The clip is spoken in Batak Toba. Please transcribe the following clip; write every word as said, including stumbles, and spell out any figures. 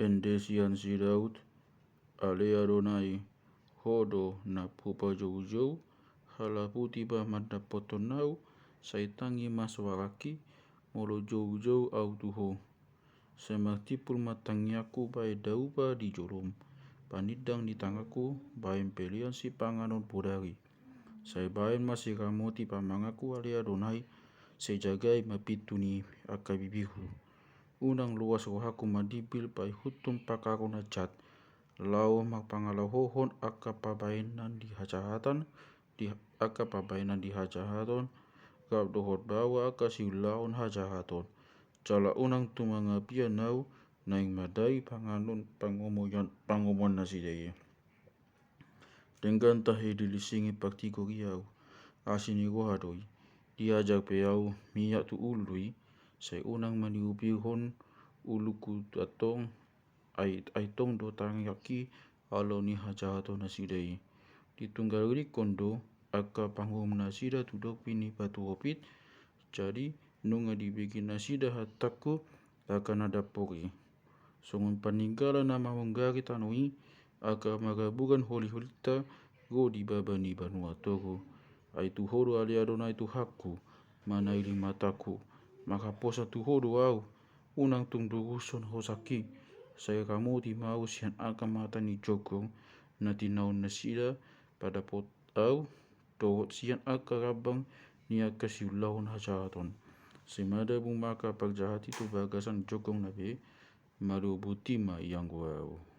Ende sian si Daud. Ale Adonai, Ho do na hupajoujou, halaputi ma mandapothon ahu, sai tangi ma suarangki, molo joujou ahu tu Ho. Sai martimpul ma tangiangku bahen daupa di jolom, panindang ni tanganku bahen pelean sipanganon bodari. Sai bahen ma siramoti pamanganku ale Adonai, sai jagai ma pintu ni angka bibirhu. Unang loas rohangku mandimbil paihuthon pangkaro na jat, laho marpangalahohon angka pabahenan di hajahatan, di angka pabahenan di hajahaton, rap dohot baoa angka siulahon hajahaton. Jala unang tung mangapian ahu, naeng mandai panganon pangomoan, pangomoan nasida i. Denggan tahe dilisingi partigor i ahu, asi ni roha do i. Diajar pe ahu miak tu ulu do i, sai unang maniupihon ulungku tu antong, ai, ai tong do tangiangki alo ni hajahaton nasida i. Ditunggalingkon do angka panguhum nasida tu dopi ni batu opit, jadi nunga dibege nasida hatangku angka na dampor i. Songon paninggalan na mamunggari tano i, angka marhaburan holiholinta ro di baba ni banua toru. Ai tu Ho do ale Adonai Tuhanku, manailing matangku, marhaposan tu Ho do ahu, unang tung dorushon hosangki, sai ramoti ma ahu sian angka mata ni jongjong na tinaon nasida padapot ahu, dohot sian angka rambang ni angka siulahon hajahaton. Sai madabu ma angka parjahat i tu bagasan jongjong na be, malobuti ma ianggo ahu.